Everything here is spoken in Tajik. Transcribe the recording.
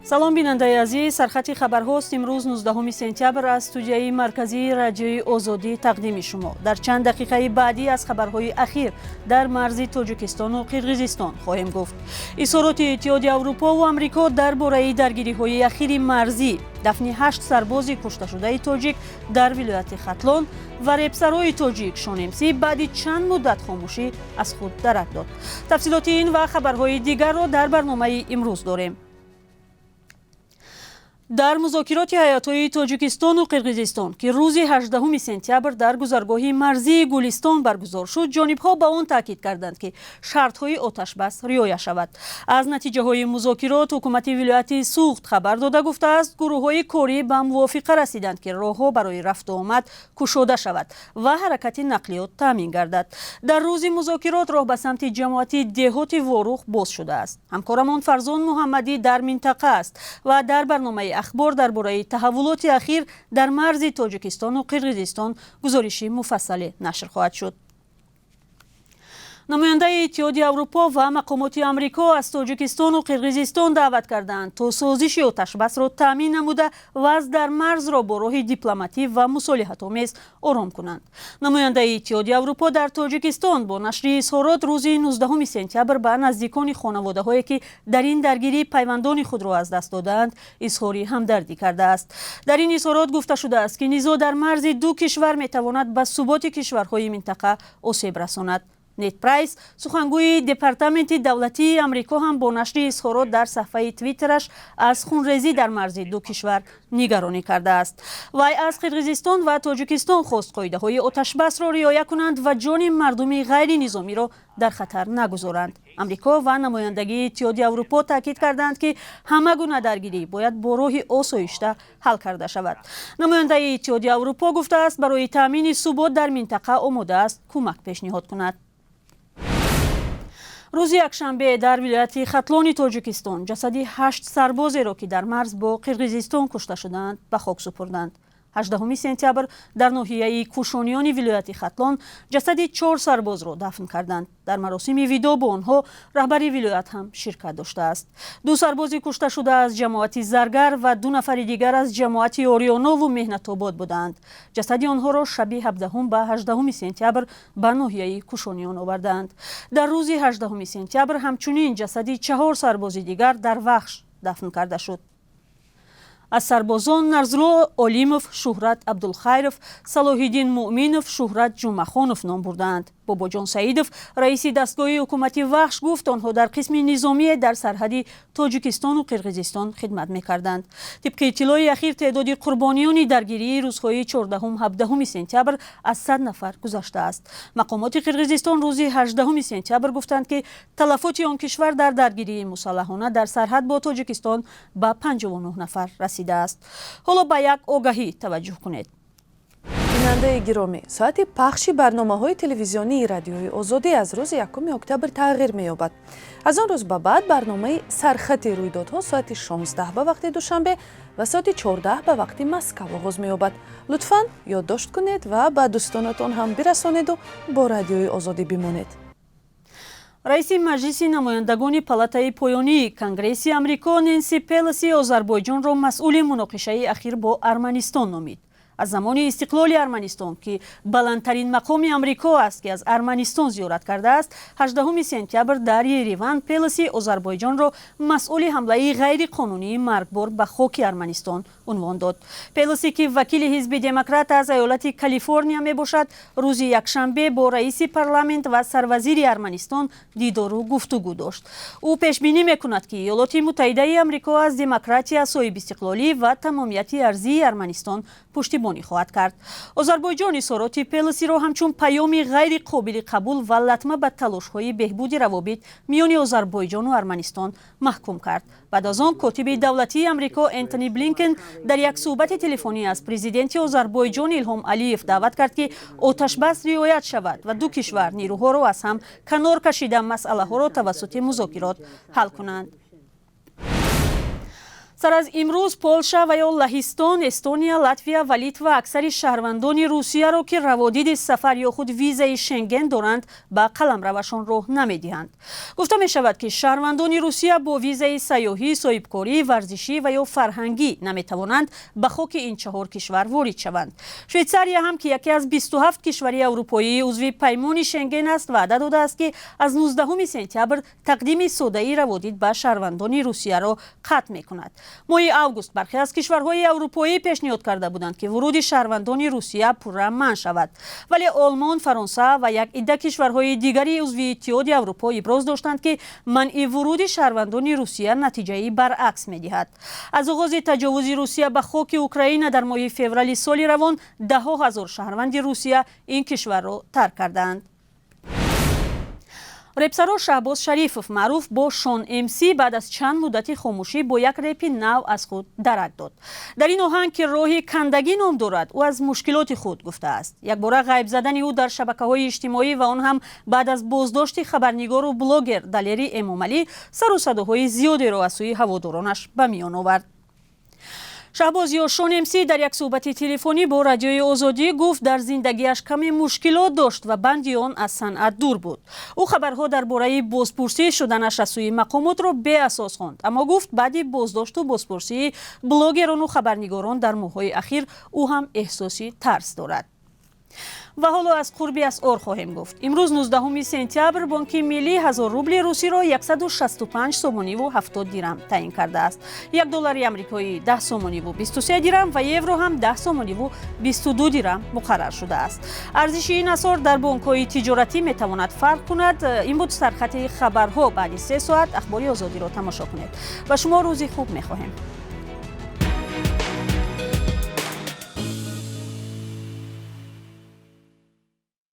Салом, бинандаи азиз. Сархати хабарҳост. Имрӯз, 19 сентябр, аз студияи марказии Радиои Озодӣ тақдими шумо. Дар чанд дақиқаи баъдӣ аз хабарҳои ахир дар марзи Тоҷикистону Қирғизистон хоҳем гуфт. Изҳороти Иттиҳоди Аврупо ва Амрико дар бораи даргириҳои ахири марзӣ, дафни ҳашт сарбози кушташудаи тоҷик дар вилояти Хатлон ва репсарои тоҷик Шонемсӣ баъди чанд муддат хомӯшӣ аз худ дарак дод. Тафсилоти ин ва хабарҳои дигарро дар барномаи имрӯз дорем. Дар музокироти ҳайатҳои Тоҷикистону Қирғизистон, ки рӯзи 18 сентябр дар гузаргоҳи марзии Гулистон баргузор шуд, ҷонибҳо ба он таъкид карданд, ки шартҳои оташбас риоя шавад. Аз натиҷаҳои музокирот ҳукумати вилояти Суғд хабар дода, гуфтааст, гурӯҳҳои корӣ ба мувофиқа расиданд, ки роҳҳо барои рафту омад кушода шавад ва ҳаракати нақлиёт таъмин гардад. Дар рӯзи музокирот роҳ ба самти ҷамоати деҳоти Ворух боз шудааст. Ҳамкорамон Фарзон Муҳаммадӣ дар минтақа аст ва дар барномаи «Ахбор» дар бораи таҳаввулоти ахир дар марзи Тоҷикистону Қирғизистон гузориши муфассале нашр хоҳад шуд. Намояндаи Иттиҳоди Аврупо ва мақомоти Амрико аз Тоҷикистону Қирғизистон даъват карданд, то созиши оташбасро таъмин намуда, вазъ дар марзро бо роҳи дипломатӣ ва мусолиҳатомез ором кунанд. Намояндаи Иттиҳоди Аврупо дар Тоҷикистон бо нашри изҳорот рӯзи 19 сентябр ба наздикони хонаводаҳое, ки дар ин даргирӣ пайвандони худро аз даст додаанд, изҳори ҳамдардӣ кардааст. Дар ин изҳорот гуфта шудааст, ки низоъ дар марзи ду кишвар метавонад ба суботи кишварҳои минтақа осеб расонад. Нед Прайс, сухангӯи Департаменти давлатии Амрико, ҳам бо нашри изҳорот дар саҳфаи Твиттераш аз хунрезӣ дар марзи ду кишвар нигаронӣ кардааст. Вай аз Қирғизистон ва Тоҷикистон хост, қоидаҳои оташбасро риоя кунанд ва ҷони мардуми ғайринизомиро дар хатар нагузоранд. Амрико ва намояндагии Иттиҳоди Аврупо таъкид карданд, ки ҳама гуна даргирӣ бояд бо роҳи осоишта ҳал карда шавад. Намояндаи Иттиҳоди Аврупо гуфтааст, барои таъмини субот дар минтақа омода аст кӯмак пешниҳод кунад. Рӯзи якшанбе дар вилояти Хатлони Тоҷикистон ҷасади ҳашт сарбозеро, ки дар марз бо Қирғизистон кушта шудаанд, ба хок супурданд. 18 сентябр дар ноҳияи Кӯшониёни вилояти Хатлон ҷасади чор сарбозро дафн карданд. Дар маросими видоъ бо онҳо раҳбари вилоят ҳам ширкат доштааст. Ду сарбози кушташуда аз ҷамоати Заргар ва ду нафари дигар аз ҷамоати Ориёнову Меҳнатобод буданд. Ҷасади онҳоро шаби 17 ба 18 сентябр ба ноҳияи Кӯшониён овардаанд. Дар рӯзи 18 сентябр ҳамчунин ҷасади чаҳор сарбози дигар дар Вахш дафн карда шуд. Аз сарбозон Нарзулло Олимов, Шуҳрат Абдулхайров, Салоҳиддин Муъминов, Шуҳрат Ҷумъахонов ном бурдаанд. Бобоҷон Саидов, раиси дастгоҳи ҳукумати Вахш, гуфт, онҳо дар қисми низомие дар сарҳади Тоҷикистону Қирғизистон хидмат мекарданд. Тибқи иттилои ахир, теъдоди қурбониёни даргирии рӯзҳои 14-ҳум, 17 сентябр аз 100 нафар гузаштааст. Мақомоти Қирғизистон рӯзи 18 сентябр гуфтанд, ки талафоти он кишвар дар даргирии мусаллаҳона дар сарҳад бо Тоҷикистон ба 59 нафар расидааст. Ҳоло ба як огаҳӣ таваҷҷӯҳ кунед. Бинандаи гиромӣ, соати пахши барномаҳои телевизионии Радиои Озодӣ аз рӯзи 1 октябр тағйир меёбад. Аз он рӯз ба баъд барномаи «Сархати рӯйдодҳо» соати 16 ба вақти Душанбе ва соати 14 ба вақти Москав оғоз меёбад. Лутфан ёддошт кунед ва ба дӯстонатон ҳам бирасонеду бо Радиои Озодӣ бимонед. Раиси Маҷлиси намояндагони палатаи поёнии Конгресси Амрико Ненси Пелоси Озарбойҷонро масъули муноқишаи ахир бо Арманистон номид. Аз замони истиқлоли Арманистон, ки баландтарин мақоми Амрико аст, ки аз Арманистон зиёрат кардааст, 18 сентябр дар Ереван Пелоси Озарбойҷонро масъули ҳамлаи ғайриқонунии маргбор ба хоки Арманистон унвон дод. Пелоси, ки вакили ҳизби Демократ аз иёлати Калифорния мебошад, рӯзи якшанбе бо раиси парламент ва сарвазири Арманистон дидору гуфтугӯ дошт. Ӯ пешбинӣ мекунад, ки Иёлоти Муттаҳидаи Амрико аз демократия, соҳибистиқлолӣ ва тамомияти арзии Арманистон пуштибонӣ хоҳад кард. Озарбойҷон изҳороти Пелосиро ҳамчун паёми ғайриқобили қабул ва латма ба талошҳои беҳбуди равобит миёни Озарбойҷону Арманистон маҳкум кард. Баъд аз он котиби давлатии Амрико Энтони Блинкен дар як суҳбати телефонӣ аз президенти Озарбойҷон Илҳом Алиев даъват кард, ки оташбас риоят шавад ва ду кишвар нирӯҳоро аз ҳам канор кашида, масъалаҳоро тавассути музокирот ҳал кунанд. Сар аз имрӯз Полша ва ё Лаҳистон, Эстония, Латвия ва Литва аксари шаҳрвандони Русияро, ки раводиди сафар ё худ визаи Шенген доранд, ба қаламравашон роҳ намедиҳанд. Гуфта мешавад, ки шаҳрвандони Русия бо визаи сайёҳӣ, соҳибкорӣ, варзишӣ ва ё фарҳангӣ наметавонанд ба хоки ин чаҳор кишвар ворид шаванд. Швейтсария ҳам, ки яке аз 27 кишвари аврупоии узви паймони Шенген аст, ваъда додааст, ки аз 19 сентябр тақдими содаи раводид ба шаҳрвандони Русияро қатъ мекунад. Моҳи август баъзе аз кишварҳои аврупоӣ пешниҳод карда буданд, ки вуруди шаҳрвандони Русия пурра манъ шавад. Вале Олмон, Фаронса ва як идда кишварҳои дигари узви Иттиҳоди Аврупо иброз доштанд, ки манъи вуруди шаҳрвандони Русия натиҷаи баръакс медиҳад. Аз оғози таҷовузи Русия ба хоки Украина дар моҳи феврали соли равон даҳҳо ҳазор шаҳрванди Русия ин кишварро тарк кардаанд. Репсаро Шаҳбоз Шарифов, маъруф бо Шон МС, баъд аз чанд муддати хомӯшӣ бо як репи нав аз худ дарак дод. Дар ин оҳанг, ки «Роҳи кандагӣ» ном дорад, ӯ аз мушкилоти худ гуфтааст. Якбора ғайб задани ӯ дар шабакаҳои иҷтимоӣ ва он ҳам баъд аз боздошти хабарнигору блогер Далери Эмомалӣ сару садоҳои зиёдеро аз сӯи ҳаводоронаш ба миён овард. Шаҳбоз ё Шон МС дар як суҳбати телефонӣ бо Радиои Озодӣ гуфт, дар зиндагиаш каме мушкилот дошт ва банди он аз санъат дур буд. Ӯ хабарҳо дар бораи бозпурсӣ шуданаш аз сӯи мақомотро беасос хонд, аммо гуфт, баъди боздошту бозпурсии блогерону хабарнигорон дар моҳҳои ахир ӯ ҳам эҳсоси тарс дорад. Ва ҳоло аз қурби асъор хоҳем гуфт. Имрӯз, 19 сентябр, Бонки Миллӣ 1000 рубли русиро 165 сомониву 70 дирам таъин кардааст. 1 доллари амрикоӣ 10 сомониву 23 дирам ва евро ҳам 10 сомониву 22 дирам муқаррар шудааст. Арзиши ин асъор дар бонкҳои тиҷоратӣ метавонад фарқ кунад. Ин буд сархати хабарҳо. Баъди 3 соат Ахбори Озодиро тамошо кунед. Ба шумо рӯзи хуб мехоҳем.